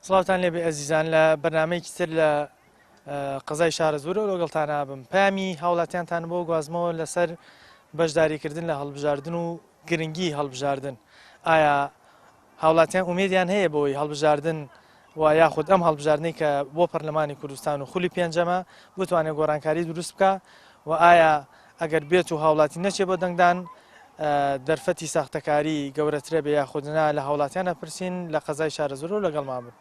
سڵاوتان لێبێ ئەزیزان لە بەرنامەیەکی تر لە قەزای شارەزوورەوە لەگەڵتان ئابم پەیامی هاوڵاتیانتان بۆ گوازمەوە لەسەر بەشداریکردن لە هەڵبژاردن و گرنگی هەڵبژاردن ئایا هاوڵاتیان ئومێدیان هەیە بۆی هەڵبژاردن و یاخود ئەم هەڵبژاردنەی کە بۆ پەرلەمانی کوردستان و خولی پێنجەمە بتوانێت گۆڕانکاری دروست بکە و ئایا ئەگەر بێت و هاوڵاتی نەچێ بۆ دەنگدان دەرفەتی ساختەکاری گەورەترە بێ یاخود نا لە هاوڵاتیان ئەپرسین لە قەزای شارەزوور و لەگەڵمان بن.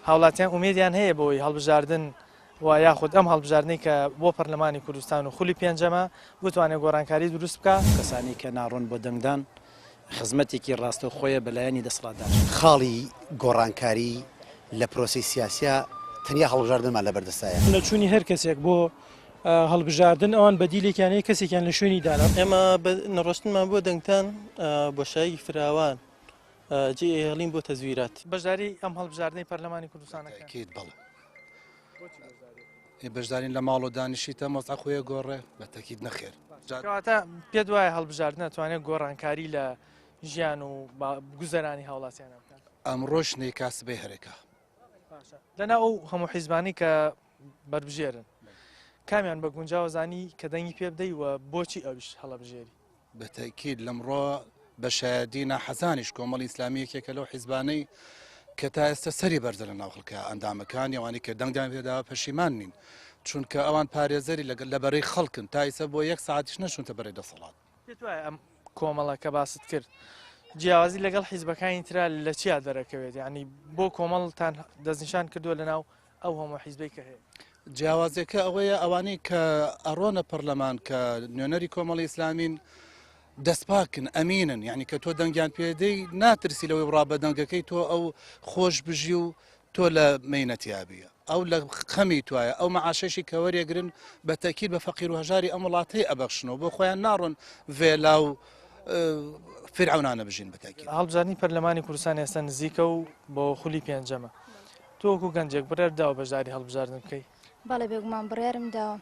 هاوڵاتیان ئومێدیان هەیە بەوەی هەڵبژاردن و یاخود ئەم هەڵبژاردنەی کە بۆ پەرلەمانی کوردستان و خولی پێنجەمە بتوانێت گۆڕانکاری دروست بکا. کەسانی کە ناڕۆن بۆ دەنگدان خزمەتێکی ڕاستەوخۆیە بە لایەنی دەسەڵاتدار. خاڵی گۆڕانکاری لە پرۆسەی سیاسیا تەنیا هەڵبژاردنمان لەبەردەستایە. نەچوونی هەر کەسێک بۆ هەڵبژاردن ئەوان بەدیلێکیان هەیە کەسێکیان لە شوێنی دانا. ئێمە بە نەڕۆشتنمان بۆ دەنگدان بۆشاییەکی فراوان جێ ئەهێڵین بۆ تەزویرات. بەشداری ئەم هەڵبژاردنەی پەرلەمانی کوردستان ئەکەن؟ تەئکید بەڵێ. ئێ بەشدارین لە ماڵۆ دانیشیتە وەزع خۆی گۆڕێ بە تەکید نەخێر. کەواتە پێت وایە هەڵبژاردن ئەتوانێت گۆڕانکاری لە ژیان و گوزەرانی هاوڵاتیانە بکات؟ ئەمڕۆش نەیکا سبەی هەرێکا. باشە لەناو ئەو هەموو حیزبانەی کە بەربژێرن کامیان بە گونجاوە زانی کە دەنگی پێ بدەی و بۆچی ئەویش هەڵەبژێری؟ بە تەئکید لەمڕۆ بە شایەدی ناحەزانیش کۆمەڵی ئیسلامی یەکێکە لەو حیزبانەی کە تا ئێستا سەری بەرزە لە ناو خەڵکە ئەندامەکانی ئەوانەی کە دەنگدان پێداوە پەشیمان نین چونکە ئەوان پارێزەری لەگەڵ لە بەرەی خەڵکن تا ئیسە بۆ یەک ساعتیش نەچونتە بەرەی دەسەڵات. پێت وایە ئەم کۆمەڵە کە باست کرد جیاوازی لەگەڵ حیزبەکانی ترا لە چیا دەرەکەوێت یعنی بۆ کۆمەڵتان دەستنیشان کردووە لەناو ئەو هەموو حیزبەی کە هەیە؟ جیاوازیەکە ئەوەیە ئەوانەی کە ئەڕۆنە پەرلەمان کە نوێنەری کۆمەڵی ئیسلامین دەستپاکن ئەمینن یعنی کە تۆ دەنگیان پێدەی ناترسی لەوەی بڕا بە دەنگەکەی تۆ ئەو خۆش بژی و تۆ لە مینەتیابی ئەو لە خەمی توایە ئەو مەعاشەشی کە وەرێگرن بە تەکیل بە فەقیر و هەژاری ئەم وڵاتەی ئەبەخشنەوە بۆ خۆیان ناڕۆن ڤێلا و فیرعەونانە بژین بە تەکیل. هەڵبژاردنی پەرلەمانی کوردستان ئێستا نزیکە و بۆ خولی پێنجەمە. تۆ وەکو گەنجێک بڕیارت داوە بەشداری هەڵبژاردن بکەی؟ بەڵێ بێگومان بڕیارم داوە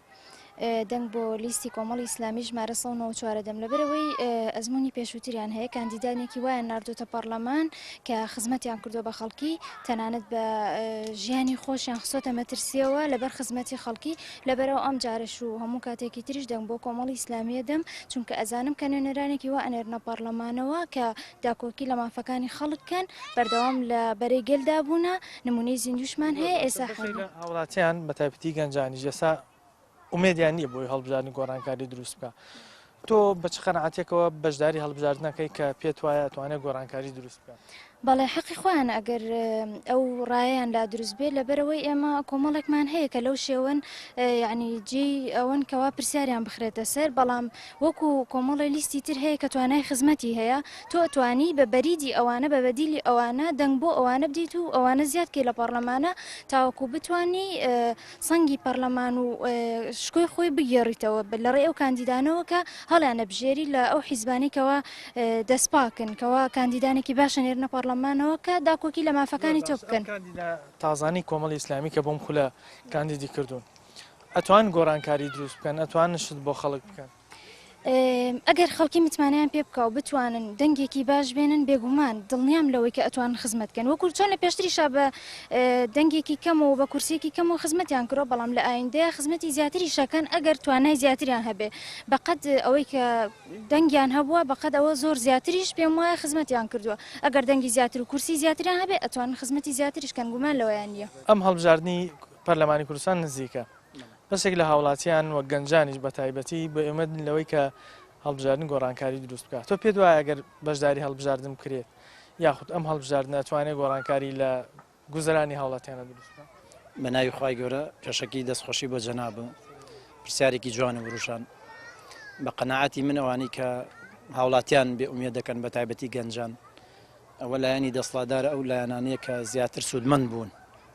دەنگ بۆ لیستی کۆمەڵی ئیسلامی ژمارە 194 دەم لەبەرەوەی ئەزمموی پێشووتریان هەیە کاندیدانێکی وایان ناردوتە پەرلەمان کە خزمەتیان کردو بە خەڵکی تەنانەت بە ژیانی خۆشیان خسۆتە مەترسیەوە لەبەر خزمەتی خەڵکی لەبەرەوە ئەم جارش و هەموو کاتێکی تریش دەنگ بۆ کۆمەڵی ئیسلامیە دەم چونکە ئەزانم کە نوێنەرانێکی وا ئەنێرنە پەرلەمانەوە کە داکۆکی لە مافەکانی خەڵک کەن بەردەوام لە بەرەی گەلدا بوونە، نموونەی زیندووشمان هەیە ئێستا بەشێک لە هاوڵاتیان بە تایبەتی گەنجانیش ئێستا ئومێدیان نییە بۆی هەڵبژاردن گۆڕانکاری دروست بکە تۆ بە چ قەناعەتێکەوە بەشداری هەڵبژاردنەکەی کە پێت وایە توانێت گۆڕانکاری دروست بکە؟ بەڵێ حەقی خۆیانە ئەگەر ئەو ڕایەیان لا دروست بێت لەبەرەوەی ئێمە کۆمەڵێکمان هەیە کە لەو شێوەن یعنی جێی ئەوەن کەوا پرسیاریان بخرێتە سەر بەڵام وەکو کۆمەڵێ لیستی تر هەیە کە توانای خزمەتی هەیە، تۆ ئەتوانی بە بەریدی ئەوانە، بە بەدیلی ئەوانە دەنگ بۆ ئەوانە بدەیت و ئەوانە زیاد کەی لە پەڕلەمانە تاوەکو بتوانی سەنگی پەڕلەمان و شکۆی خۆی بگێڕیتەوە لە ڕێی ئەو کاندیدانەوە کە هەڵیانەبژێری لە ئەو حیزبانەی کەوا دەستپاکن کەوا کاندیدانێکی باشە نێرنە پەڕلەمانەوە کە داکۆکی لە مافەکانی تۆ بکەن. کاندیدا تازانەی کۆمەڵی ئیسلامی کە بۆم خولە کاندیدی کردوون. ئەتوان گۆڕانکاری دروست بکەن ئەتوانن شت بۆ خەڵک بکەن؟ ئەگەر خەڵکی متمانەیان پێ بکا و بتوانن دەنگێکی باش بێنن بێگومان دڵنیام لەوەی کە ئەتوانن خزمەت کەن وەکو چۆن لە پێشتریشا بە دەنگێکی کەم و بە کورسیەکی کەم و خزمەتیان کرۆ بەڵام لە ئایندەیە خزمەتی زیاتری شەکەن ئەگەر توانای زیاتریان هەبێ بەقەد ئەوەی کە دەنگیان هەبووە بەقەد ئەوە زۆر زیاتریش پێم وایە خزمەتیان کردووە ئەگەر دەنگی زیاتر و کورسی زیاتریان هەبێ ئەتوانن خزمەتی زیاتریش کەن گومان لەوەیان نییە. ئەم هەڵبژاردنی پەرلەمانی کوردستان نزیکە. بەشێک لە هاوڵاتیان و گەنجانیش بە تایبەتی بە ئومێدن لەوەی کە هەڵبژاردن گۆڕانکاری دروست بکات. تۆ پێت وایە ئەگەر بەشداری هەڵبژاردن بکرێت یاخود ئەم هەڵبژاردنە ئەتوانێت گۆڕانکاری لە گوزەرانی هاوڵاتیانە دروست بکات؟ بە ناوی خوای گەورە پێشەکی دەستخۆشی بۆ جەنابم پرسیارێکی جوان و وروژان بە قەناعەتی من ئەوانەی کە هاوڵاتیان بێ ئومێد دەکەن بە تایبەتی گەنجان ئەوە لایەنی دەسڵاتدارە ئەو لایەنانەیە کە زیاتر سوودمەند بوون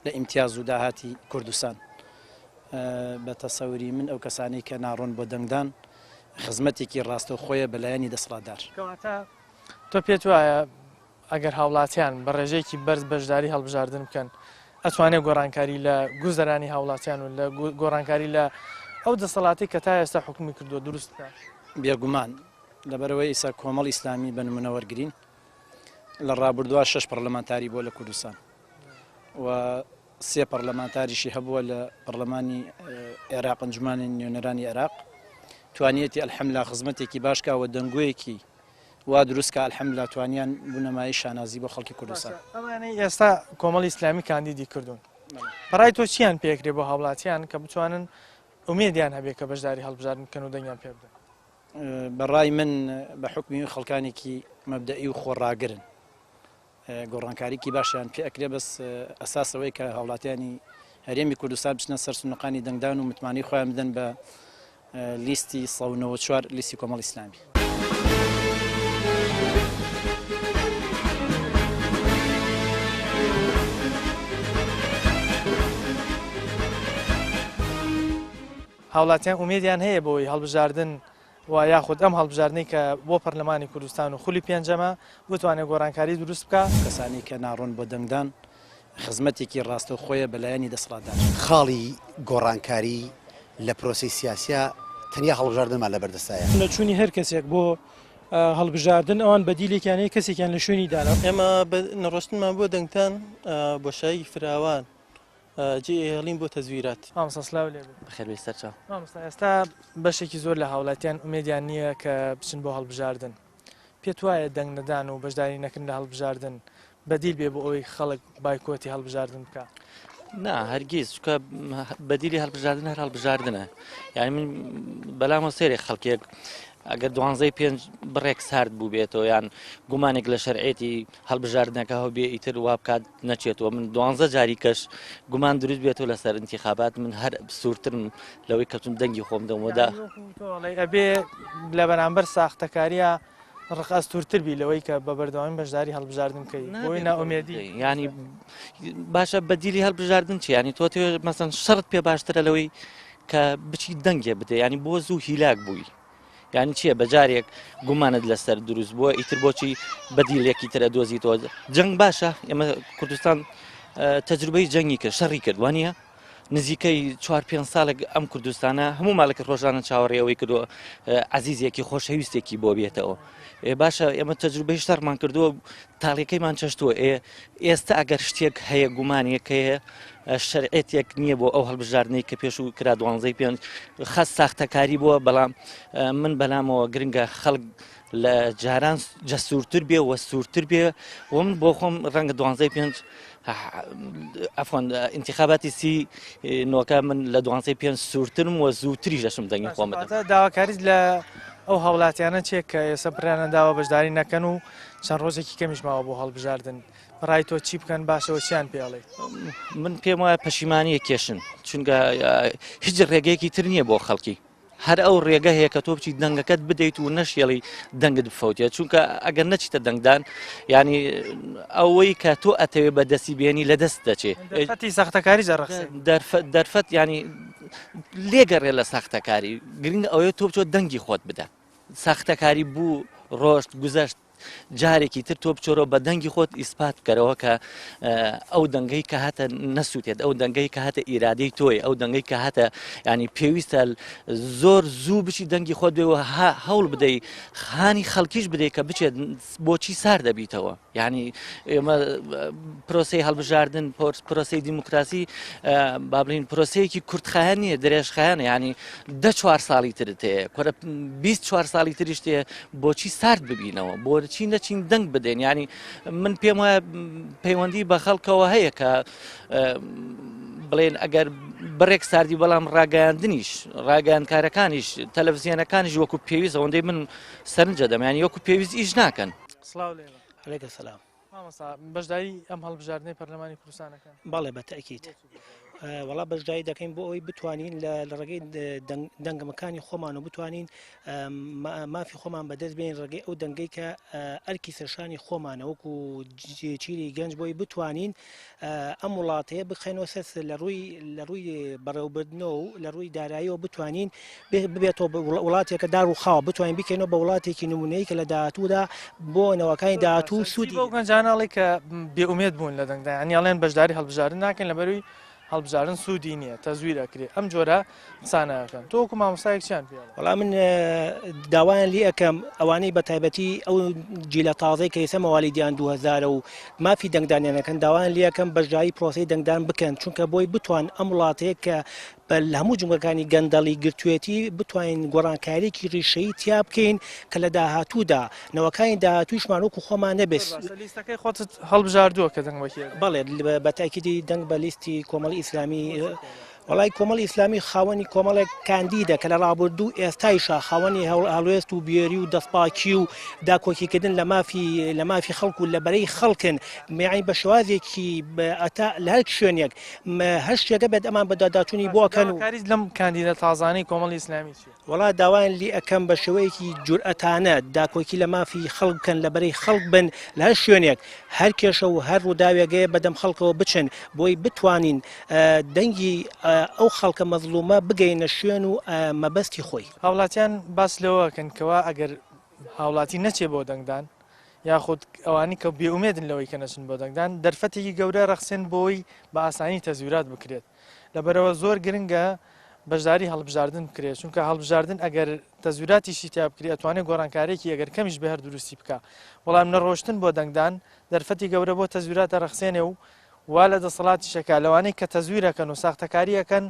لە ئیمتیاز و داهاتی کوردستان. بە تەسەوری من ئەو کەسانەی کە ناڕۆن بۆ دەنگدان خزمەتێکی ڕاستەوخۆیە بە لایەنی دەسڵاتدار. کەواتە تۆ پێت وایە ئەگەر هاوڵاتیان بە ڕێژەیەکی بەرز بەشداری هەڵبژاردن بکەن ئەتوانێت گۆڕانکاری لە گوزەرانی هاوڵاتیان و لە گۆڕانکاری لە ئەو دەسەڵاتەی کە تا ئێستا حوکمی کردووە دروست بکات؟ بێگومان، لەبەرئەوەی ئیستا کۆمەڵی ئیسلامی بە نمونە وەرگرین لە ڕابردووا شەش پەڕلەمانتاری بووە لە کوردستان و سێ پەڕلەمانتاریشی هەبووە لە پەڕلەمانی عێراق ئەنجومانی نوێنەرانی عێراق توانیەتی الحمدلله خزمەتێکی باش کا و دەنگۆیەکی وا دروست کا الحمدلله توانیان بوونە مایەی شانازی بۆ خەڵکی کوردستان. ئەمانەی ئێستا کۆمەڵی ئیسلامی کاندیدی کردوون بەڕای تۆ چیان پێکرێ بۆ هاوڵاتیان کە بتوانن ئومێدیان هەبێ کە بەشداری هەڵبژاردن بکەن و دەنگیان پێ بدەن؟ بە ڕای من بە حوکمی خەڵکانێکی مەبدەئی و خۆڕاگرن گۆڕانکاریکی باشیان پێ ئەکرێ بەس ئەساس ئەوەی کە هاوڵاتیانی هەرێمی کوردستان بچنە سەر سندوقانی دەنگدان و متمانەی خۆیان بدەن بە لیستی 194 لیستی کۆمەڵی ئیسلامی. هاوڵاتیان ئومێدیان هەیە بەوەی هەڵبژاردن و یاخود ئەم هەڵبژاردنەی کە بۆ پەرلەمانی کوردستان و خولی پێنجەمە بتوانێت گۆڕانکاری دروست بکا. کەسانی کە ناڕۆن بۆ دەنگدان خزمەتێکی ڕاستەوخۆیە بە لایەنی دەسەڵاتدار. خاڵی گۆڕانکاری لە پرۆسەی سیاسیا تەنیا هەڵبژاردنمان لەبەردەستایە. نەچوونی هەر کەسێک بۆ هەڵبژاردن ئەوان بەدیلێکیان هەیە کەسێکیان لە شوێنی دانا. ئێمە بە نەڕۆشتنمان بۆ دەنگدان بۆشایی فراوان جێ ئەهێڵین بۆ تەزویرات. مامۆستا سلاو لێ بێت. بەخێر بێی سەرچاو. مامۆستا ئێستا بەشێکی زۆر لە هاوڵاتیان ئومێدیان نییە کە بچن بۆ هەڵبژاردن پێت وایە دەنگ نەدان و بەشداری نەکردن لە هەڵبژاردن بەدیل بێ بۆ ئەوەی خەڵک بایکۆتی هەڵبژاردن بکا؟ نا هەرگیز چونکە بەدیلی هەڵبژاردن هەر هەڵبژاردنە یعنی من بەلامەوە سێرێ خەڵکێک ئەگەر دوانزەی پێنج بڕێک سارد بوو بێتەوە یان گومانێک لە شەرعێتی هەڵبژاردنەکە هەبێ ئیتر وا بکات نەچێتەوە من دوانزە جاری کەش گومان دروست بێتەوە لەسەر انتخابات من هەر سوورترم لەوەی کەچم دەنگی خۆم دەمەوەدا ئەبێ لە بەرامبەر ساختەکاریە ڕق ئەستورتر بی لەوەی کە بە بەردەوامی بەشداری هەڵبژاردن بکەی بۆی نائومێدی ینی باشە بەدیلی هەڵبژاردن چی ینی تۆ مەسەن شەرت پێ باشترە لەوەی کە بچی دەنگێ بدە ینی بۆ زوو هیلاک بووی یانی چییە بە جارێک گومانت لەسەر دروست بووە ئیتر بۆچی بەدیلێکی ترە دۆزیتەوە جەنگ باشە ئێمە کوردستان تەجروبەی جەنگی کرد شەڕی کرد وانە نزیکەی چوار پێ ساڵێک ئەم کوردستانە هەموو ماڵێکی ڕۆژانە چاوەڕێ ئەوەی کردووە عزیزێکی خۆشەویستێکی بۆ بێتەوە باشە ئێمە تەجروبەی شەڕمان کردووە تاڵیەکەیمان چەشتووە ئێ ئێستا ئەگەر شتێک هەیە گومانێک هەیە شەرعێتێک نییە بۆ ئەو هەڵبژاردنەی کە پێشوو کرا دوانزەی پێنج خەست ساختەکاری بووە بەڵام من بەلامەوە گرنگە خەڵک لە جاران جەسوورتر بێ و سوورتر بێ و من بۆ خۆم ڕەنگە دوانزەی پێنج عفوان ئینتخاباتی سی نۆکە من لە دوانزەی پێنج سوورترم و زووتریش دەچم دەنگی خۆم بدەم. داواکاریت لە ئەو هاوڵاتیانە چیە کە ئێستا بڕیانیان داوە بەشداری نەکەن و چەند ڕۆژێکی کەمیش ماوە بۆ هەڵبژاردن بەڕای تۆ چی بکەن باشەوە چیان پێ ئەڵێیت؟ من پێم وایە پەشیمانیە کێشن چونکە هیچ ڕێگەیەکی تر نییە بۆ خەڵکی هەر ئەو ڕێگە هەیە کە تۆ بچیت دەنگەکەت بدەیت و نەشێڵی دەنگت بفەوتێت چونکە ئەگەر نەچیتە دەنگدان ینی ئەوەی کە تۆ ئەتەوێ بە دەستی بێنی لە دەست دەچێت دەرفەتی ساختەکاری دەڕەخسێ دەرفەت دەرفەت ینی لێگەڕێ لە ساختەکاری گرنگ ئەوەیە تۆ بچۆ دەنگی خۆت بدە ساختەکاری بوو ڕۆشت گوزەشت جارێکی تر تۆ بچۆرەوە بە دەنگی خۆت ئیسپات بکەرەوە کە ئەو دەنگەی کە هاتە نەسووتێت ئەو دەنگەی کە هاتە ئیرادەی تۆی ئەو دەنگەی کە هاتە ینی پێویستە زۆر زوو بچی دەنگی خۆت بێ و هەوڵ بدەی خانی خەڵکیش بدەیت کە بچێت بۆچی سار دەبیتەوە یعنی ئێمە پرۆسی هەڵبژاردن پرۆسی دیموکراسی با بڵین پرۆسەیەکی کورتخایەن نییە درێژخایەنە ینی دە چوار ساڵی ترت هەیە کورە 24 ساڵی تریش تێ بۆچی سارد ببینەوە بۆچی نەچین دەنگ بدەین ینی من پێم وایە پەیوەندی بە خەڵکەوە هەیە کە بڵێن ئەگەر بڕێک ساردی بەڵام ڕاگەیاندنیش ڕاگەیاندکارەکانیش تەلەڤزیۆنەکانیش وەکو پێویست ئەوەندەی من سەرنجە دەمیانی وەکو پێویست ئیش ناکەن. سڵاو لێ علیک سلام. مامۆستا بەشداری ئەم هەڵبژاردنەی پەرلەمانی کوردستان ئەکەن؟ بەڵێ بە تەئکید. وەڵا بەشداری دەکەین بۆ ئەوەی بتوانین لە ڕێگەی دەنگەکانی خۆمان و بتوانین مافی خۆمان بەدەست بێنین ڕێگەی ئەو دەنگەی کە ئەرکی سەرشانی خۆمانە وەکو چیری گەنج بۆی بتوانین ئەم وڵاتەیە بخەینەوە سەر لە ڕووی لە ڕووی بەڕێوبردنەوە و لە ڕووی داراییەوە بتوانین ببێتەوە وڵاتێکە دار و خاوە بتوانین بکەینەوە بە وڵاتێکی نمونەیە کە لە داهاتوودا بۆ نەوەکانی داهاتوو سوودی بۆ گەنجانە ئەڵێ کە بێ ئومێد بوون لە دەنگدان یانی ئەڵێن بەشداری هەڵبژاردن ناکەین لەبەروی هەڵبژاردن سوودی نییە تەزویر ئەکرێ ئەم جۆرە قسانە ئەکەن تۆ وەکو مامۆستایەک چیان پێ ئەڵێی؟ وەڵا من داوایان لێ ئەکەم ئەوانەی بە تایبەتی ئەو جیلە تازەی کە ئێستا مەوالیدیان 2000 و مافی دەنگدانیان ئەکەن داوایان لێ ئەکەم بەشداری پرۆسەی دەنگدان بکەن چونکە بۆی بتوان ئەم وڵاتەیە کە بە لە هەموو جومگەکانی گەندەڵی گرتوێتی بتوانین گۆڕانکاریەکی ڕیشەیی تیا بکەین کە لە داهاتوودا نەوەکانی داهاتوویشمان وەکو خۆمان نەبێت. زۆر باشە لیستەکەی خۆتت هەڵبژاردووە کە دەنگ بە کێ ئەدەی؟ بەڵێ بە تاکیدی دەنگ بە لیستی کۆمەڵی ئیسلامی وەڵای کۆمەڵی ئیسلامی خاوەنی کۆمەڵێک کاندیدە کە لە ڕابردوو ئێستایشا خاوەنی هەڵوێست و بوێری و دەستپاکی و داکۆکیکردن لە مافی لە مافی خەڵک و لە بەرەی خەڵکن میانی بە شێوازێکی ئەتا لە هەر شوێنێک هەر شتێکە بێت ئەمان بەدواداچوونی بۆ ئەکەن و. داواکاریت لەم کاندیدە تازانەی کۆمەڵی ئیسلامی چییە؟ وەڵا داوایان لی ئەکەم بە شێوەیەکی جورئەتانە داکۆکی لە مافی خەڵک بکەن لە بەرەی خەڵک بن لە هەر شوێنێک هەر کێشە و هەر ڕووداوێک هەیە بەدەم خەڵکەوە بچن بۆی بتوانین دەنگی ئەو خەڵکە مەزڵومە بگەینە شوێن و مەبەستی خۆی. هاوڵاتیان باس لەوە ئەکەن کەوا ئەگەر هاوڵاتی نەچێ بۆ دەنگدان یاخود ئەوانی کە بێئومێدن لەوەی کە نەچن بۆ دەنگدان دەرفەتێکی گەورە ڕەخسێن بۆی بە ئاسانی تەزویرات بکرێت لەبەرەوە زۆر گرنگە بەشداری هەڵبژاردن بکرێت چونکە هەڵبژاردن ئەگەر تەزویراتیشی تیا بکرێت ئەتوانێت گۆڕانکارێکی ئەگەر کەمیش بێ هەر دروستی بکە بەڵام نەڕۆشتن بۆ دەنگدان دەرفەتی گەورە بۆ تەزویراتە ڕەخسێنێ و وا لە دەسەڵاتیشەکە لەوانەی کە تەزویرەکەن و ساختەکاریەکەن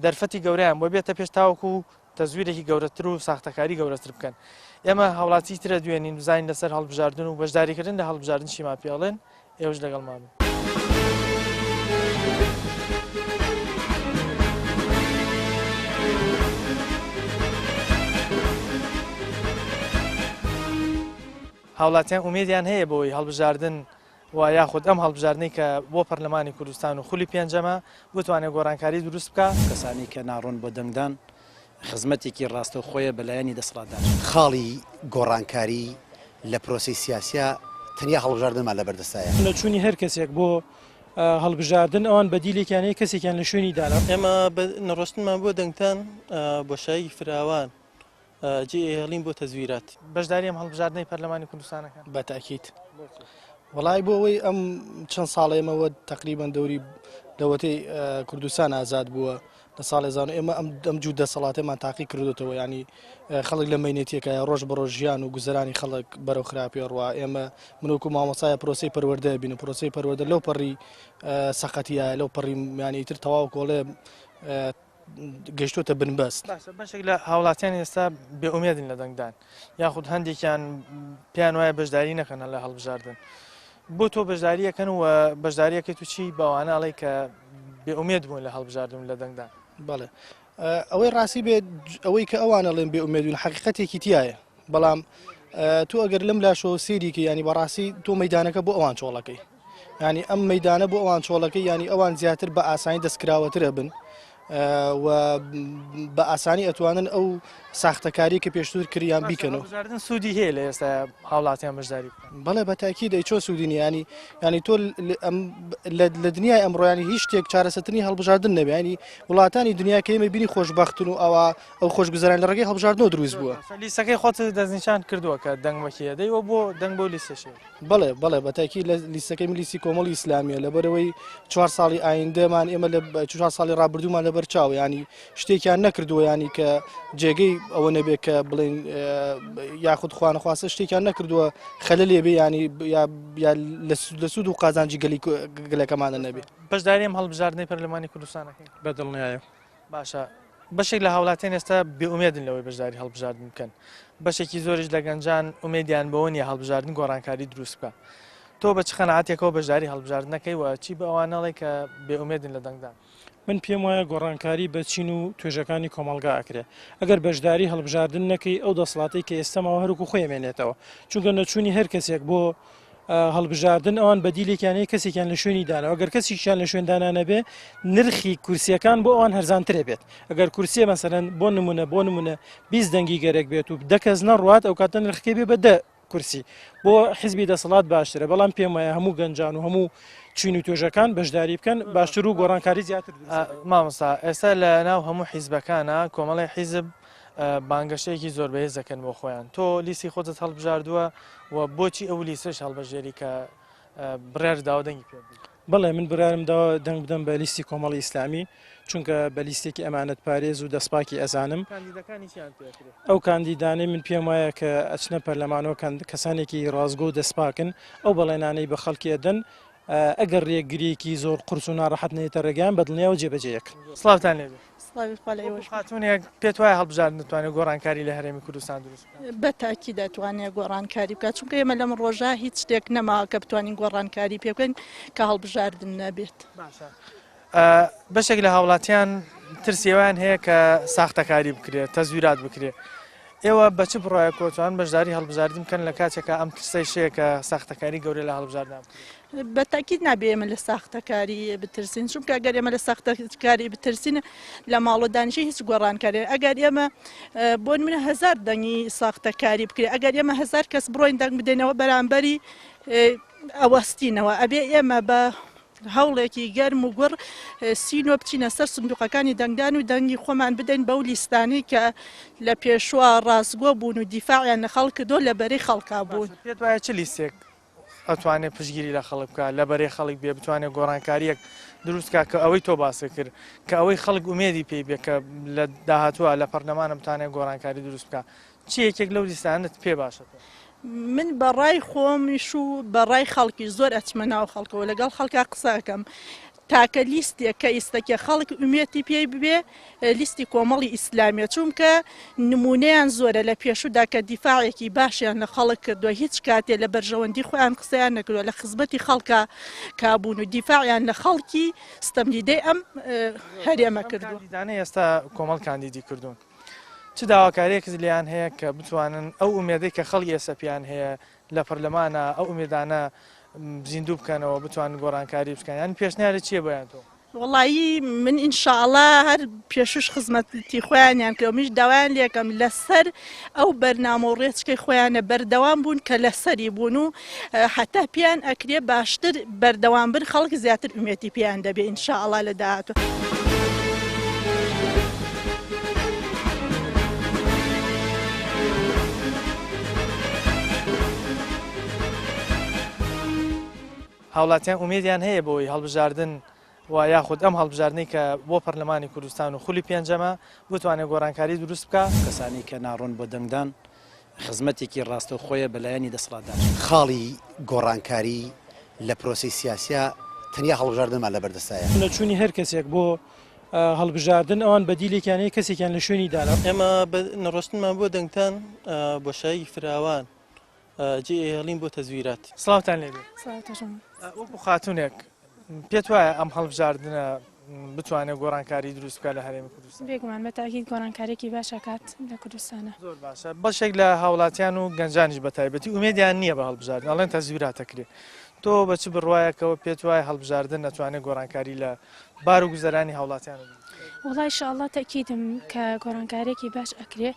دەرفەتی گەورەیان بۆ بێتە پێش تاوەکو تەزویرێکی گەورەتر و ساختەکاری گەورەتر بکەن. ئێمە هاوڵاتی ترە دوێنین بزانین لەسەر هەڵبژاردن و بەشداریکردن لە هەڵبژاردن چیمان پێ ئەڵێن، ئێوەش لەگەڵمان بن. هاوڵاتیان ئومێدیان هەیە بەوەی هەڵبژاردن و یاخود ئەم هەڵبژاردنەی کە بۆ پەرلەمانی کوردستان و خولی پێنجەمە بتوانێت گۆڕانکاری دروست بکا. کەسانی کە ناڕۆن بۆ دەنگدان خزمەتێکی ڕاستەوخۆیە بە لایەنی دەسەڵاتدار. خاڵی گۆڕانکاری لە پرۆسەی سیاسیا تەنیا هەڵبژاردنمان لەبەردەستایە. نەچوونی هەر کەسێک بۆ هەڵبژاردن ئەوان بەدیلێکیان هەیە کەسێکیان لە شوێنی دانا. ئێمە بە نەڕۆشتنمان بۆ دەنگدان بۆشاییەکی فراوان جێ ئەهێڵین بۆ تەزویرات. بەشداری ئەم هەڵبژاردنەی پەرلەمانی کوردستان ئەکەن؟ بە تەئکید. وەڵای بۆ ئەوەی ئەم چەند ساڵە ئێمە وە تەقریبەن دەوری لەوەتەی کوردستان ئازاد بووە لە ساڵی زان ئێمە ئەم ئەم جوو دەسەڵاتێمان تاقی کردوتەوە ینی خەڵک لە مینێتیەکە ڕۆژ بە ڕۆژ ژیان و گوزەرانی خەڵک بەرەو خراپی ڕوا ئێمە منۆکو مامۆسایە پرۆسی پەروەردە بین و پرۆسی پەروەردە لەو پەڕی سەقەتیە لەو پەڕی میانی تر تەواو کۆڵێ گەشتۆتە بنبەست. باشە بەشێک لە هاوڵاتیان ئێستا بێ ئومێدن لە دەنگدان یاخود هەندێکیان پێیان وایە بەشداری نەکەن لە هەڵبژاردن بۆ تۆ بەشداریەکەن و بەشداریەکەیت و چی بەوانە ئەڵێ کە بێ ئومێد بوون لە هەڵبژاردن لە دەنگدان؟ بەڵێ ئەوەی ڕاستی بێت ئەوەی کە ئەوان ئەڵێن بێ ئومێدون حەقیقەتێکی تایە بەڵام تۆ ئەگەر لەم لاشەوە سێریکە ینی بەڕاستی تۆ مەدانەکە بۆ ئەوان چۆڵەکەی ینی ئەم مەدانە بۆ ئەوان چۆڵەکەی ینی ئەوان زیاتر بە ئاسانی دەستکراوەترە بن و بە ئاسانی ئەتوانن ئەو ساختەکاری کە پێشتر کریان بیکەن و سوودی هەیە لە ئێستا هاوڵاتیان بەشداری بەڵێ بە تاکی دەی چۆ سوودی نیانی ینی تۆ لە دنیای ئەمڕۆیانی هیچ شتێک چارەسەتنی هەڵبژاردن نەبیانی وڵاتانی دنیا کە ئێمە بینی خۆشببختن و ئەوە ئەو خۆشگوزەران لە ڕێگەی هەڵبژاردنەوە دروست بووە. لیستەکەی خۆت دەستنیشان کردووە کە دەنگ بە کێ دەی و بۆ دەنگ بەو لیستەش هەیە؟ بەڵێ بەڵێ بە تاکید لە لیستەکەی من لیستی کۆمەڵی ئیسلامییە لەبەرئەوەی چوار ساڵی ئایندەمان ئێمە لە چوار ساڵی ڕابردوومان لەبەر چاوە ینی شتێکیان نەکردووە ینی کە جێگەی ئەوە نەبێت کە بڵێن یاخود خوانەخواستە شتێکیان نەکردووە خەلە لێ بێ ینی یا لە سوود و قازانجی گەلی گەلەکەمانە نەبێ. بەشداری ئەم هەڵبژاردنەی پەرلەمانی کوردستان ئەکەی؟ بە دڵنیایەوە. باشە بەشێک لە هاوڵاتیان ئێستا بێئومێدن لەوەی بەشداری هەڵبژاردن بکەن، بەشێکی زۆریش لە گەنجان ئومێدیان بەوە نییە هەڵبژاردن گۆڕانکاری دروست بکا. تۆ بە چ قەناعەتێکەوە بەشداری هەڵبژاردن ئەکەی و چی بە ئەوانە ئەڵێی کە بێئومێدن لە دەنگدان؟ من پێم وایە گۆڕانکاری بە چین و توێژەکانی کۆمەڵگا ئەکرێ. ئەگەر بەشداری هەڵبژاردن نەکەی ئەو دەسڵاتەی کە ئێستا ماوە هەروەکو خۆی ئەمێنێتەوە. چونکە نەچوونی هەر کەسێک بۆ هەڵبژاردن ئەوان بەدیلێکیان هەیە کەسێکیان لە شوێنی داناوە گەر کەسیشیان لە شوێن دانا نەبێ نرخی کورسیەکان بۆ ئەوان هەرزانترێ بێت ئەگەر کورسیە مەسەرەن بۆ نمونە بۆ نمونە 20 دەنگی گەرەک بێت و دە کەس نەڕوات ئەو کاتە نرخەکەی بێ بە دە کورسی بۆ حزبی دەسەڵات باشترە بەڵام پێم وایە هەموو گەنجان و هەموو چین و توێژەکان بەشداری بکەن باشتر و گۆڕانکاری زیاتر مامۆستا ئێستا لە ناو هەموو حیزبەکانە کۆمەڵی حیزب بانگەشەیەکی زۆر بەهێز دەکەن بۆ خۆیان تۆ لیستی خۆتت هەڵبژاردووە و بۆچی ئەو لیستەش هەڵبژێری کە بڕیار داوە دەنگی پێ بدەیت؟ بەڵێ من بڕیارم داوە دەنگ بدەم بە لیستی کۆمەڵی ئیسلامی چونکە بە لیستێکی ئەمانەت پارێز و دەستپاکی ئەزانم. کاندیدەکانی چیان پێ ئەکرێ؟ ئەو کاندیدانەی من پێم وایە کە ئەچنە پەرلەمانەوە کەسانێکی ڕاستگۆ و دەستپاکن، ئەو بەڵێنانەی بە خەڵکی ئەدەن ئەگەر رێگرییەکی زۆر قورس و ناڕەحەت نەیەتە رێگایان بەدڵنیایەوە جێبەجێی ئەکەن. سڵاوتان لێبێ. سڵاوی خوا لە ئێوەش وەکو خاتوونێک پێت وایە هەڵبژاردن دەتوانێت گۆڕانکاری لە هەرێمی کوردستان دروست بکات؟ بە تاکید دەتوانێت گۆڕانکاری بکات چونکە ئێمە لەم ڕۆژە هیچ شتێک نەماوە کە بتوانین گۆڕانکاری پێ بکەین کە هەڵبژاردن نەبێت. باشە بەشێک لە هاوڵاتیان ترسی ئەویان هەیە کە ساختەکاری بکرێت تەزویرات بکرێت ئێوە بە چ بڕایە کۆتوان بەشداری هەڵبژاردن بکەن لە کاتێکا ئەم ترسەی شەیە کە ساختەکاری گەورە لە هەڵبژاردن بە تاکید نابێ ئێمە لە ساختەکاری بترسین چونکە ئەگەر ئێمە لە ساختەکاری بترسین لە ماڵۆ دانیشی هیچ گۆڕانکاری ئەگەر ئێمە بۆ منە هەزار دەنگی ساختەکاری بکرێت ئەگەر ئێمە هەزار کەس بڕۆین دەنگ بدەینەوە بەرامبەری ئەوەستینەوە ئەبێ ئێمە بە هەوڵێکی گەرم و گوڕ سینۆ بچینە سەر سندوقەکانی دەنگدان و دەنگی خۆمان بدەین بەو لیستانەی کە لە پێشوە ڕاستگۆ بوون و دیفاعیان لە خەڵک کردووە لە بەرەی خەڵکا بوون. پێت وایە چ لیستێک ئەتوانێ پشتگیری لە خەڵک بکا، لە بەرەی خەڵک بێ، بتوانێ گۆڕانکارییەک دروست کا کە ئەوەی تۆ باست کرد، کە ئەوەی خەڵک ئومێدی پێی بێ کە لە داهاتووە لە پەرلەمانە بتوانێ گۆڕانکاری دروست بکا؟ چ یەکێک لەو لیستانەت پێ باشە تۆ؟ من بە ڕای خۆمیش و بە ڕای خەڵکیش زۆر ئەچمە ناو خەڵکەوە لەگەڵ خەڵکا قسە ئەکەم تاکە لیستێک کە ئیستەکێ خەڵک ئومێتی پێی ببێ لیستی کۆمەڵی ئیسلامیە چونکە نمونەیان زۆرە لە پێشودا کە دیفاعێکی باشیان لە خەڵک کردووە هیچ کاتێ لە بەرژەوەندی خۆیان قسەیان نەکردووە لە خزمەتی خەڵکا کابوون و دیفاعیان لە خەڵکی ستەمدیدەی ئەم هەرێمە کردووە. کاندیدانەی ئێستا کۆمەڵ کاندیدی کردوون چ داواکاریەکت لێیان هەیە کە بتوانن ئەو ئومێدەی کە خەڵک ئێستا پێیان هەیە لە پەرلەمانە ئەو ئومێدانە زیندوو بکەنەوە بتوانن گۆڕانکاری بکەن یان پێشنیارت چییە بۆیان تۆ؟ وەڵایی من ان شاء اللە هەر پێشوش خزمەتی خۆیانیان کرد منیش داوایان لێکەم لەسەر ئەو بەرنامە و ڕێچکەی خۆیانە بەردەوام بوون کە لەسەری بوون و حتا پێیان ئەکرێ باشتر بەردەوام بن خەڵک زیاتر ئومێتی پێیان دەبێ ان شاء اللە لە داهاتوو. هاوڵاتیان ئومێدیان هەیە بەوەی هەڵبژاردن و یاخود ئەم هەڵبژاردنەی کە بۆ پەرلەمانی کوردستان و خولی پێنجەمە بتوانێت گۆڕانکاری دروست بکا. کەسانی کە ناڕۆن بۆ دەنگدان خزمەتێکی ڕاستەوخۆیە بە لایەنی دەسەڵاتدار. خاڵی گۆڕانکاری لە پرۆسەی سیاسیا تەنیا هەڵبژاردنمان لەبەردەستایە. نەچوونی هەر کەسێک بۆ هەڵبژاردن ئەوان بەدیلێکیان هەیە کەسێکیان لە شوێنی دانا. ئێمە بە نەڕۆشتنمان بۆ دەنگدان بۆشاییەکی فراوان جێ ئەهێڵین بۆ تەزویرات. سڵاوتان لێبێ. سڵاوتان. وەکو خاتونێک پێت وایە ئەم هەڵبژاردنە بتوانێت گۆڕانکاری دروست بکات لە هەرێمی کوردستان؟ بێگومان بە تاکید گۆڕانکاریەکی باش ئەکات لە کوردستانە. زۆر باشە بەشێک لە هاوڵاتیان و گەنجانیش بە تایبەتی ئومێدیان نییە بە هەڵبژاردن ئەڵێن تەزویرات ئەکرێ تۆ بە چ بڕوایەکەوە پێت وایە هەڵبژاردن ئەتوانێت گۆڕانکاری لە بار و گوزەرانی هاوڵاتیان وەڵا ئیشاڵڵا تەئکیدم کە گۆڕانکاریەکی باش ئەکرێ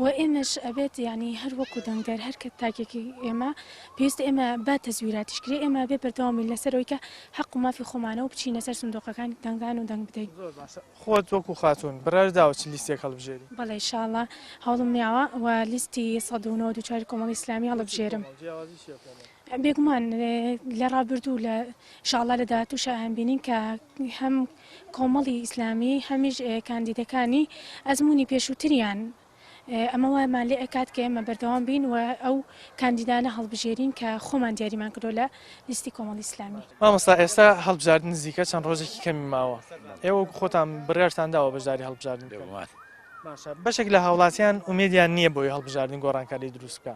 و ئێمەش ئەبێت یانی هەر وەکو دەنگدەر هەر کە تاکێکی ئێمە پێویستە ئێمە با تەزویراتیش کرێ ئێمە بێ بەردەوام بین لەسەر ئەوەی کە حەق و مافی خۆمانە و بچینە سەر سندوقەکانی دەنگدان و دەنگ بدەین. زۆر باشە خۆت وەکو خاتوون بڕیارت داوە چ لیستێک هەڵبژێری؟ بەڵێ ئیشاڵڵا هەوڵم یاوە و لیستی 194 کۆمەڵی ئیسلامی هەڵبژێرم. جیاوازی چیە کۆمەڵ؟ بێگومان لە ڕابردوو لە ئیشاڵڵا لە داهاتووشا ئەیانبینین کە هەم کۆمەڵی ئیسلامی هەمیش کاندیدەکانی ئەزموونی پێشووتریان ئەمە وامان لێ ئەکات کە ئێمە بەردەوام بین و ئەو کاندیدانە هەڵبژێرین کە خۆمان دیاریمان کردووە لە لیستی کۆمەڵی ئیسلامی. مامۆستا ئێستا هەڵبژاردن نزیکە چەند ڕۆژێکی کەمی ماوە ئێوە وەکو خۆتان بڕیارتان داوە بەشداری هەڵبژاردن بکەن؟ بێگومان. باشە بەشێک لە هاوڵاتیان ئومێدیان نییە بۆی هەڵبژاردن گۆڕانکاری دروست بکا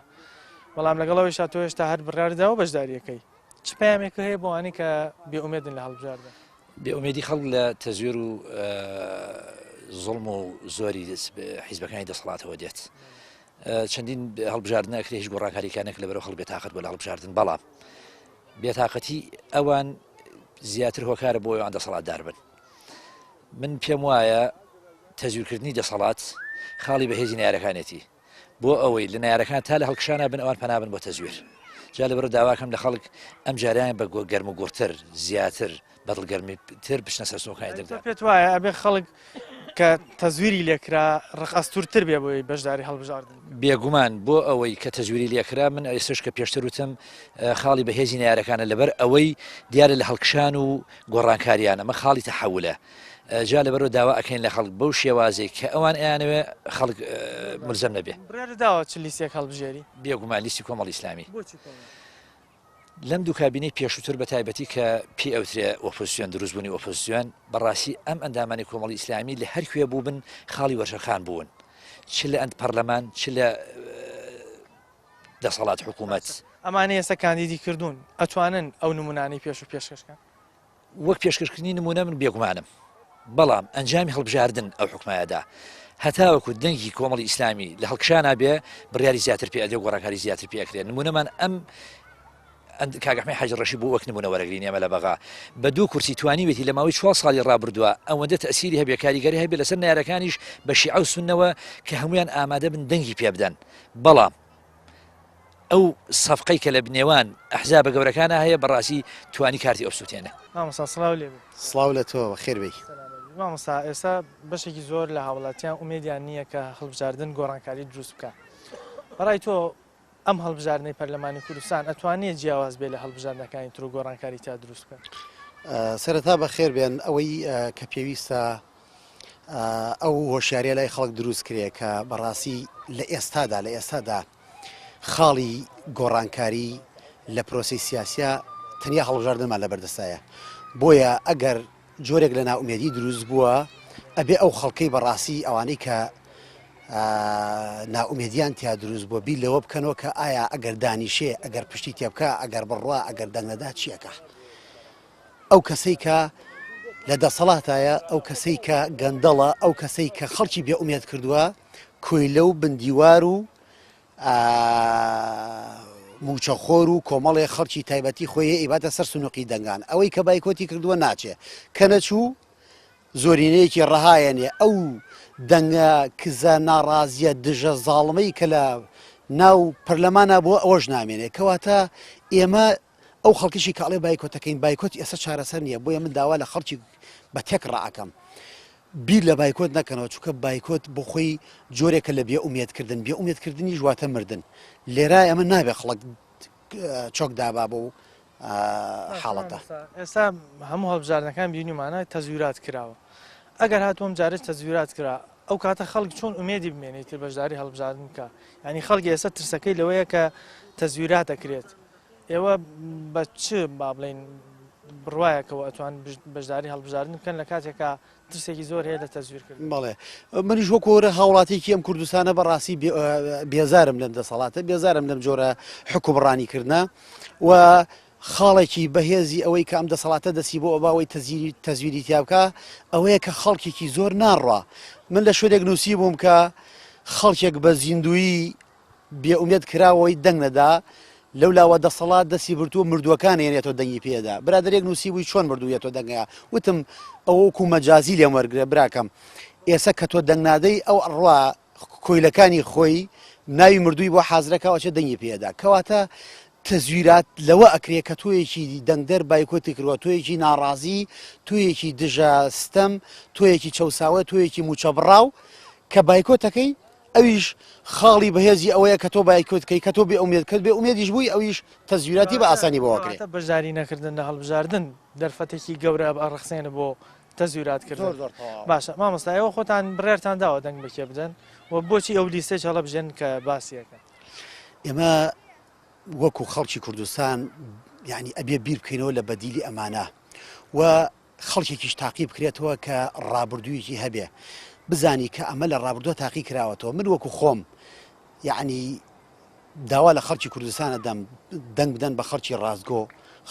بەڵام لەگەڵ ئەوەیشا تۆ هێشتا هەر بڕیارت داوە بەشداریەکەی چ پەیامێکت هەیە بۆ ئەوانەی کە بێ ئومێدن لە هەڵبژاردن؟ بێ ئومێدی خەڵک لە تەزویر و زوڵم و زۆری حیزبەکانی دەسەڵاتەوە دێت. چەندین هەڵبژاردن ئەکرێ هیچ گۆڕانکاریکان نەکرد لەبەرەوە خەڵک بێتاقەت بووە لە هەڵبژاردن بەڵام بێتاقەتی ئەوان زیاتر هۆکارە بۆ ئەوان دەسەڵاتدار بن. من پێم وایە تەزویرکردنی دەسەڵات خاڵی بەهێزی نارەکانێتی. بۆ ئەوەی لە نەیارەکان تا لە هەڵکشانا بن ئەوان پەنا بن بۆ تەزویر. جا لەبەرئەوە داواکەم لە خەڵک ئەم جارەیان بە گەرم و گوڕتر، زیاتر، بە دڵگەرمی تر بچنە سەر سنووەکانی تۆ دەنگدان. پێت وایە ئەبێ خەڵک کە تەزویری لێکرا ڕق ئەستورتر بێ بۆی بەشداری هەڵبژاردن بێگومان بۆ ئەوەی کە تەزویری لێکرا من ئێستش کە پێشتر وتم خاڵی بەهێزی نارەکانە لەبەر ئەوەی دیارە لە هەڵکشان و گۆڕانکاریانە مە خاڵی تەحولە جا لەبەرەوە داوا ئەکەین لە خەڵک بەو شێوازێک کە ئەوان ئەیانەوێ خەڵک ملزەم نەبێ. بڕیارت داوە چ لیستێک هەڵبژێری؟ بێگومان لیستی کۆمەڵی ئیسلامی. بۆچی کۆمەڵ؟ لەم دوو کابینەی پێشووتر بە تایبەتی کە پێی ئەوترێ ئۆپۆزسیۆن دروستبوونی ئۆپۆزسیۆن بەڕاستی ئەم ئەندامانی کۆمەڵی ئیسلامی لە هەر کوێ بووبن خاڵی وەرچەرخان بوون چ لە ئەند پەرلەمان چ لە دەسەڵات حکوومەت. ئەمانەی ئێستا کاندیدی کردوون ئەتوانن ئەو نموونانەی پێشوو پێشکەش کەن؟ وەک پێشکەشکردنی نموونە من بێگومانم، بەڵام ئەنجامی هەڵبژاردن ئەو حوکمایە دا. هەتاوەکو دەنگی کۆمەڵی ئیسلامی لە هەڵکشانا بێ، بڕیاری زیاتر پێ ئەدرێ و گۆڕانکاری زیاتر پێ ئەکرێ. نموونەمان ئەم کاک ئەحمەی حاجی ڕەشی بۆ وەک نموونە وەرەگرین ئێمە لە بەغا بە دوو کورسی توانیوێتی لە ماوەی چوار ساڵی ڕابردووە ئەوەندە تەئسیری هەبێ کاریگەری هەبێ لەسەر نەیارەکانیش بە شیعە و سوننەوە کە هەموویان ئامادە بن دەنگی پێ بدەن بەڵام ئەو سەفقەی کە لە نێوان ئەحزابە گەورەکانا هەیە بەڕاستی توانی کارتی ئەو سوتێنە. مامۆستا سڵاو لێ بێ. سڵاو لە تۆ بەخێر بێی. مامۆستا ئێستا بەشێکی زۆر لە هاوڵاتیان ئومێدیان نییە کە هەڵبژاردن گۆڕانکاری دروست بکە بەڕای تۆ ئەم هەڵبژاردنەی پەرلەمانی کوردستان ئەتوانێت جیاواز بێ لە هەڵبژاردنەکانی تر و گۆڕانکاری تا دروست بکە؟ سەرەتا بەخێر بێن ئەوەی کە پێویستە ئەو هۆشیاریە لای خەڵک دروست کرێ کە بەڕاستی لە ئێستادا لە ئێستادا خاڵی گۆڕانکاری لە پرۆسی سیاسە تەنیا هەڵبژاردنمان لە بەردەستایە بۆیە ئەگەر جۆرێک لە ناومێدی دروست بووە ئەبێ ئەو خەڵکەی بەڕاستی ئەوانەی کە ناومێدیان تیا دروست بووە بیر لەوە بکەنەوە کە ئایا ئەگەر دانیشێ ئەگەر پشتی تێبکە ئەگەر بڕوا ئەگەر دەنگەدا چیەکە ئەو کەسەی کە لە دەسەڵاتایە، ئەو کەسەی کە گەندەڵە، ئەو کەسەی کە خەڵکی بێ ئومێد کردووە، کۆیلە و بندیوار و موچەخۆر و کۆمەڵێ خەڵکی تایبەتی خۆی ئەیباتە سەر سنوقی دەنگان. ئەوەی کە بایکۆتی کردووە ناچێ. کە نەچوو زۆرینەیەکی ڕەهایەنێ ئەو دەنگە کزە ناڕازیە دژە زاڵمەی کە لە ناو پەرلەمانا بووە ئەوەش نامێنێ. کەواتە ئێمە ئەو خەڵکیشی کە ئەڵێ بایکۆتەکەین بایکۆت ئێستا چارەسەر نییە بۆیە من داوا لە خەڵکی بە تێکڕا ئەکەم بیر لە بایکۆت نەکەنەوە چونکە بایکۆت بۆ خۆی جۆرێکە لە بێ ئومێدکردن بێ ئومێدکردنیش واتە مردن لێرە ئەمە نابێ خەڵک چۆک دابا بۆ حاڵەتە. ئێستا هەموو هەڵبژاردنەکان بینیومانە تەزویرات کراوە ئەگەر هاتوو ئەم جارەش تەزویرات کرا ئەو کاتە خەڵک چۆن ئومێدی بمێنێت تر بەشداری هەڵبژاردن بکە ینی خەڵکی ئێستا ترسەکەی لەوەیە کە تەزویرات دەکرێت ئێوە بە چ با بڵێین بڕوایەکەوە ئەتوان بەشداری هەڵبژاردن بکەن لە کاتێکا ترسێکی زۆر هەیە لە تەزویرکردن؟ بەڵێ منیش وەکو هەر هاوڵاتیەکی ئەم کوردستانە بەڕاستی بێزارم لەم دەسەڵاتە بێزارم لەم جۆرە حکومڕانی کردنە و خاڵێکی بەهێزی ئەوەی کە ئەم دەسەڵاتە دەسی بۆ ئەباوەی تەزیری تەزویری تیا بکە ئەوەیە کە خەڵکێکی زۆر ناڕوا من لە شوێنێک نووسی بووم کە خەڵکێک بە زیندویی بێ ئومێد کراوەی دەنگ نەدا، لەو لاوە دەسەڵات دەستی بردووە مردووەکان هێنێتەوە دەنگی پێ دا، برادەرێک نووسیبووی چۆن مردوو یەتۆ دەنگەیە، وتم ئەوە وەکوو مەجازی لێم وەرگرە براکەم، ئێسە کە تۆ دەنگ نادەی ئەو ئەڕوا کۆیلەکانی خۆی ناوی مردووی بۆ حازرەکا و ئەچێ دەنگی پێ دا، کەواتە تەزویرات لەوە ئەکرێ کە تۆیەکی دەنگدەر بایکۆتی کردووە، تۆیەکی ناڕازی، تۆیەکی دژە ستەم، تۆیەکی چەوساوە، تۆیەکی مووچەبڕاو کە بایکۆتەکەی ئەویش خاڵی بەهێزی ئەوەیە کە تۆ بایکۆت کەی کە تۆ بێ ئومێد کەت بێ ئومێدیش بووی ئەویش تەزویراتی بە ئاسانی بۆ ئەکرێ. کەواتە بەشداری نەکردن لە هەڵبژاردن دەرفەتێکی گەورە ئەڕەخسێنە بۆ تەزویرات کردن. زۆر زۆر تەواوە. باشە مامۆستا ئێوە خۆتان بڕیارتان داوە دەنگ بە کێ بدەن و بۆچی ئەو لیستەیش هەڵەبژێرن کە باسی ئەکەن؟ ئێمە وەکو خەڵکی کوردستان یانی ئەبێ بیر بکەینەوە لە بەدیلی ئەمانە و خەڵکێکیش تاقی بکرێتەوە کە ڕابردوویەکی هەبێ بزانی کە ئەمە لە ڕابردووە تاقی کراوەتەوە من وەکو خۆم یعنی داوا لە خەڵکی کوردستانە دەم دەنگ بدەن بە خەڵکی ڕاستگۆ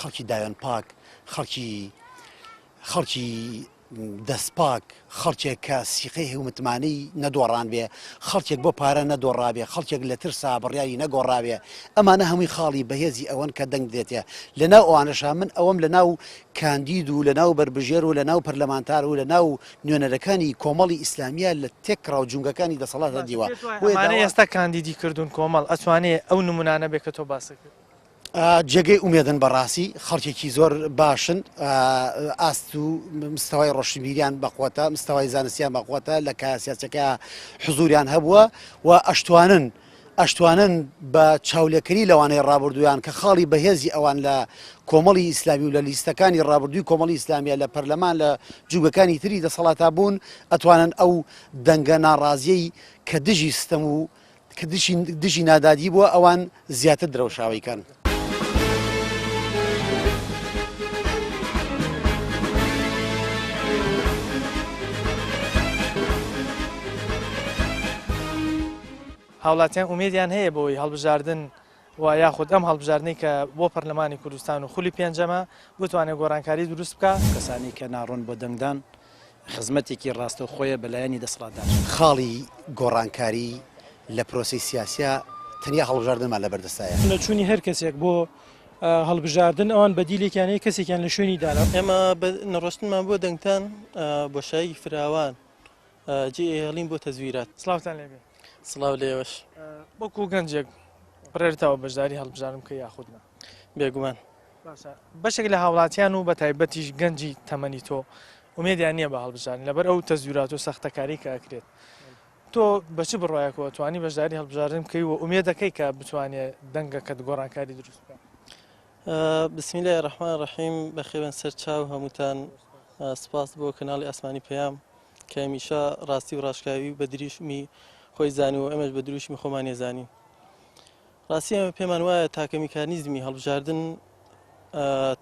خەڵکی داوێن پاک خەڵکی خەڵکی دەستپاک، خەڵکێک کە سیقەی هەیە و متمانەی نەدۆڕانبێ، خەڵکێک بۆ پارە نەدۆڕابێ، خەڵکێک لە ترسا بڕیاری نەگۆڕابێ، ئەمانە هەمووی خاڵی بەهێزی ئەوەن کە دەنگ بدرێتێ. لە ناو ئەوانەشا من ئەوەم لە ناو کاندید و لە ناو بەربژێر و لە ناو پەرلەمانتار و لە ناو نوێنەرەکانی کۆمەڵی ئیسلامییە لە تێکڕا و جومگەکانی دەسەڵاتدا باشە دیوە. پێت وایە بۆیە ئەمانەی داوا. ئێستا کاندیدی کردوون کۆمەڵ ئەتوانێ ئەو نموونانە بێ کە تۆ باست کرد؟ جێگەی ئومێدن بەڕاستی خەڵکێکی زۆر باشن ئاست و مستەوای ڕۆشنبیریان بەقوەتە مستەوای زانستیان بەقوەتە لە کایە سیاسەکە حزوریان هەبووە و ئەشتوانن ئەشتوانن بە چاولێکەری لەوانەیە ڕابردوویان کە خاڵی بەهێزی ئەوان لە کۆمەڵی ئیسلامی و لە لیستەکانی ڕابردووی کۆمەڵی ئیسلامیە لە پەرلەمان لە جوگەکانی تری دەسەڵاتا بوون ئەتوانن ئەو دەنگە ناڕازیەی کە دژی ستەم و کە دژی دژی نادادی بووە ئەوان زیاتر درەوشاوەی کەن. هاوڵاتیان ئومێدیان هەیە بەوەی هەڵبژاردن و یاخود ئەم هەڵبژاردنەی کە بۆ پەرلەمانی کوردستان و خولی پێنجەمە بتوانێت گۆڕانکاری دروست بکا. کەسانی کە ناڕۆن بۆ دەنگدان خزمەتێکی ڕاستەوخۆیە بە لایەنی دەسەڵاتدار. خاڵی گۆڕانکاری لە پرۆسەی سیاسیا تەنیا هەڵبژاردنمان لەبەردەستایە. نەچوونی هەر کەسێک بۆ هەڵبژاردن ئەوان بەدیلێکیان هەیە کەسێکیان لە شوێنی دانا. ئێمە بە نەڕۆشتنمان بۆ دەنگدان بۆشاییەکی فراوان جێ ئەهێڵین بۆ تەزویرات. سڵاوتان لێبێ. سڵاو لێوەش. وەکو گەنجێک بڕێرتەوە بەشداری هەڵبژاردن بکەی یاخود نا؟ بێگومان. باشە بەشێک لە هاوڵاتیان و بە تایبەتیش گەنجی تەمەنی تۆ ئومێدیان نییە بە هەڵبژاردن لەبەر ئەو تەزویرات و سەختەکاری کە ئەکرێت تۆ بە چ بڕوایەکەوە توانی بەشداری هەڵبژاردن بکەی و ئومێدەکەی کە بتوانێت دەنگەکەت گۆڕانکاری دروست بکات؟ بسم اللە الرحمن الرحیم بەخێربێن سەر چاو هەمووتان سپاس بۆ کەناڵی ئاسمانی پەیام کە هەمیشە ڕاستی و ڕاشکاوی بە دروشمی خۆی زانی و ئێمەش بە دروشمی خۆمانی زانین ڕاستی ئێمە پێمان وایە تاکە میکانیزمی هەڵبژاردن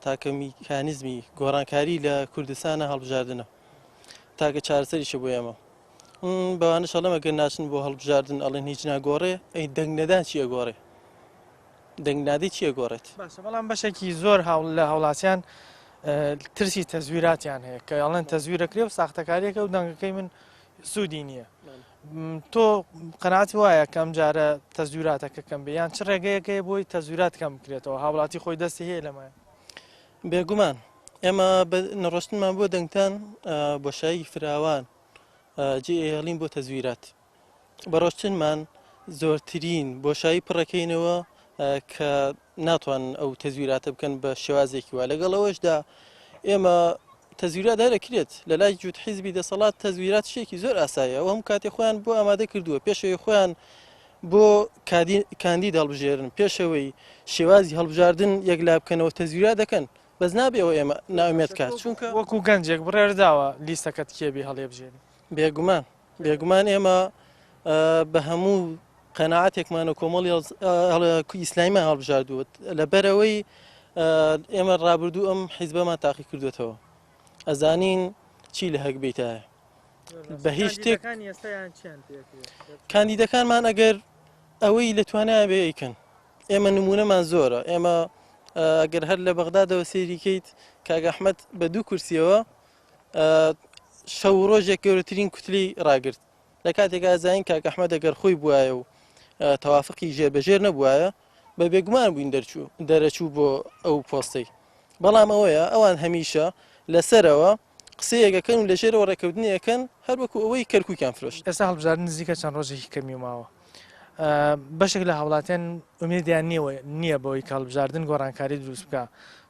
تاکە میکانیزمی گۆڕانکاری لە کوردستانە هەڵبژاردنە تاکە چارەسەریشە بۆ ئێمە بەوانش ئەڵێم ئەگەر ناچن بۆ هەڵبژاردن ئەڵێن هیچ ناگۆڕێ ئەی دەنگ نەدان چی ئەگۆڕێ دەنگ نادەی چی ئەگۆڕێت؟ باشە بەڵام بەشێکی زۆر هاوڵ لە هاوڵاتیان ترسی تەزویراتیان هەیە کە ئەڵێن تەزویرەکرێ و ساختەکاریەکە و دەنگەکەی من سوودی نییە تۆ قەناعەتی وایە کە ئەم جارە تەزویراتەکە کەم بێ یان چ ڕێگەیەک هەیە بۆی تەزویرات کەم بکرێتەوە هاوڵاتی خۆی دەستی هەیە لەمە؟ بێگومان ئێمە بە نەڕۆشتنمان بۆ دەنگتان بۆشایی فراوان جێ ئێڵین بۆ تەزویرات بە ڕۆشتنمان زۆرترین بۆشایی پڕەکەینەوە کە ناتوان ئەو تەزویراتە بکەن بە شێوازێکی وا لەگەڵ ئەوەشدا ئێمە تەزویرات هەرەکرێت لە لای جووت حیزبی دەسەڵات تەزویرات شتێکی زۆر ئاساییە ئەو هەم کاتی خۆیان بۆ ئامادە کردووە پێشەوەی خۆیان بۆ کاندید هەڵبژێرن پێشەوەی شێوازی هەڵبژاردن یەکلا بکەنەوە تەزویرات دەکەن بەس نابێ ئەوە ئێمە نائومێد کات چونکە وەکو گەنجێک بڕێرداوە لیستەکەت کێ بی هەڵێبژێری بێگومان بێگومان ئێمە بە هەموو قەناعەتێکمان و کۆمەڵی ئیسلامیمان هەڵبژاردووە لەبەرەوەی ئێمە ڕابردوو ئەم حیزبەمان تاقی کردوێتەوە ئەزانین چی لە هەک بیتایە بە هیچ شتێک کاندیدەکانمان ئەگەر ئەوەی لە توانای بێ ئەیکەن ئێمە نمونەمان زۆرە ئێمە ئەگەر هەر لە بەغدادەوە سێریکەیت کاک ئەحمد بە دوو کورسیەوە شەو و ڕۆژێک گەورەترین کوتلی ڕاگرت لە کاتێکا زانین کاک ئەحمەد ئەگەر خۆی بوایە و تەوافقی ژێر بە ژێر نەبوایە بە بێگومان بووین دەرچوو دەرەچوو بۆ ئەو پۆستەی بەڵام ئەوەیە ئەوان هەمیشە لەسەرەوە قسەیەکەکەن و لەژێرەوە ڕێککەوتنیەکەن هەر وەکو ئەوەی کەرکووکیان فرۆشت. ئێستا هەڵبژاردن نزیکە چەند ڕۆژێکی کەمی ماوە بەشێک لە هاوڵاتیان ئومێدیان نییە بەوەی کە هەڵبژاردن گۆڕانکاری دروست بکە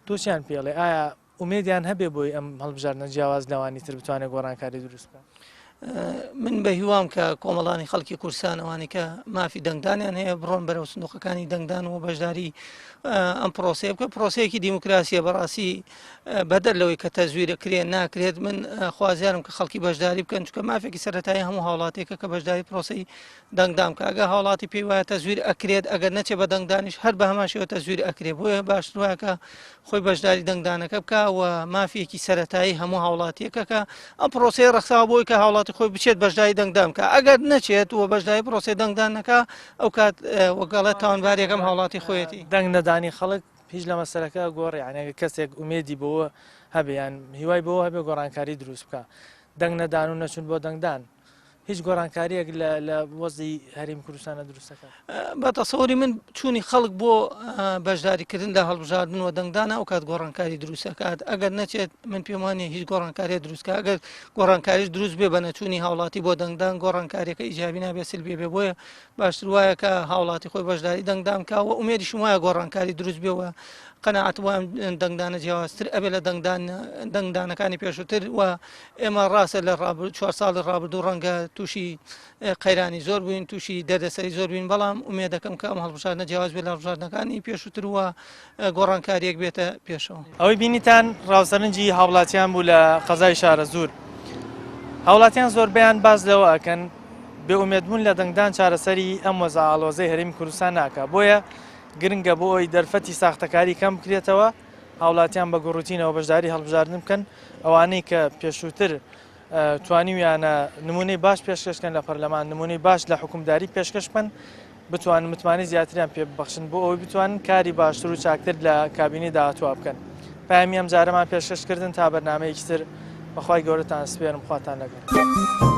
تۆ چیان پێڵێ ئایا ئومێدیان هەبێ بۆی ئەم هەڵبژاردنە جیاواز لەوانی تر بتوانێت گۆڕانکاری دروست بکات؟ من بە هیوام کە کۆمەڵانی خەڵکی کوردستان ئەوانەی کە مافی دەنگدانیان هەیە بڕۆن بەرەو سندوقەکانی دەنگدان و بەشداری ئەم پرۆسەیە بکە پرۆسەیەکی دیموکراسیە بەڕاستی بەدەر لەوەی کە تەزویرە کرێ ناکرێت من خوازیارم کە خەڵکی بەشداری بکەن چونکە مافێکی سەرەتایی هەموو هاوڵاتێکە کە بەشداری پرۆسەی دەنگدان بکە ئەگەر هاوڵاتی پێی وایە تەزویر ئەکرێت ئەگەر نەچێ بە دەنگدانیش هەر بە هەمان شێوە تەزویر ئەکرێ بۆیە باشتر وایە کە خۆی بەشداری دەنگدانەکە بکە و مافیەکی سەتایی هەموو هاوڵاتیەکە کە ئەم پرۆسەیە ڕەخساوە بۆی کە هاوڵاتی خۆی بچێت بەشداری دەنگدان بکە ئەگەر نەچێت و بەشداری پرۆسەی دەنگدان نەکا ئەو کات وەگەڵێ تاوانبار یەکەم هاوڵاتی خۆیەتی. دەنگ نەدانی خەڵک هیچ لە مەسەلەکە گۆڕێ یانی ئەگەر کەسێک ئومێدی بەوە هەبێ یان هیوای بەوە هەبێ گۆڕانکاری دروست بکا دەنگ نەدان و نەچوون بۆ دەنگدان. هیچ گۆڕانکارییەک لە لە وەزعی هەرێمی کوردستانە دروست دەکات؟ بە تەسەوری من چوونی خەڵک بۆ بەشداریکردن لە هەڵبژاردن و دەنگدانە ئەو کات گۆڕانکاری دروست ئەکات ئەگەر نەچێت من پێم وانیە هیچ گۆڕانکاریە دروست کات ئەگەر گۆڕانکاریش دروست بێ بە نەچوونی هاوڵاتی بۆ دەنگدان گۆڕانکاریەکە ئیجابی نابێت سلبی بێ بۆیە باشتر وایە کە هاوڵاتی خۆی بەشداری دەنگدان بکا و ئومێدیشم وایە گۆڕانکاری دروست بێ و قەناعەتم وایە ئەم دەنگدانە جیاوازتر ئەبێ لە دەنگدان دەنگدانەکانی پێشووتر و ئێمە ڕاستە لە ڕابرد چوار ساڵی ڕابردوو ڕەنگە تووشی قەیرانی زۆر بووین تووشی دەردەسەری زۆر بووین بەڵام ئومێدەکەم کە ئەم هەڵبژاردنە جیاواز بێت لە هەڵبژاردنەکانی پێشووتر و گۆڕانکارییەک بێتە پێشەوە. ئەوەی بینیتان ڕاوسەرنجی هاوڵاتیان بوو لە قەزای شارەزوور. هاوڵاتیان زۆربەیان باس لەوە ئەکەن بێ ئومێدبوون لە دەنگدان چارەسەری ئەم وەزعە ئاڵۆزەی هەرێمی کوردستان ناکا بۆیە گرنگە بۆ ئەوەی دەرفەتی ساختەکاری کەم بکرێتەوە هاوڵاتیان بە گوڕوتینەوە بەشداری هەڵبژاردن بکەن ئەوانەی کە پێشووتر توانیویانە نمونەی باش پێشکەش بکەن لە پەرلەمان نمونەی باش لە حکومداری پێشکەش بکەن بتوانن متمانەی زیاتریان پێ ببەخشن بۆ ئەوەی بتوانن کاری باشتر و چاکتر لە کابینەی داهاتووە بکەن. پەیامی ئەمجارەمان پێشکەش کردن تا بەرنامەیەکی تر بەخوای گەورەتان سپێرم خواتان لەگەڵ.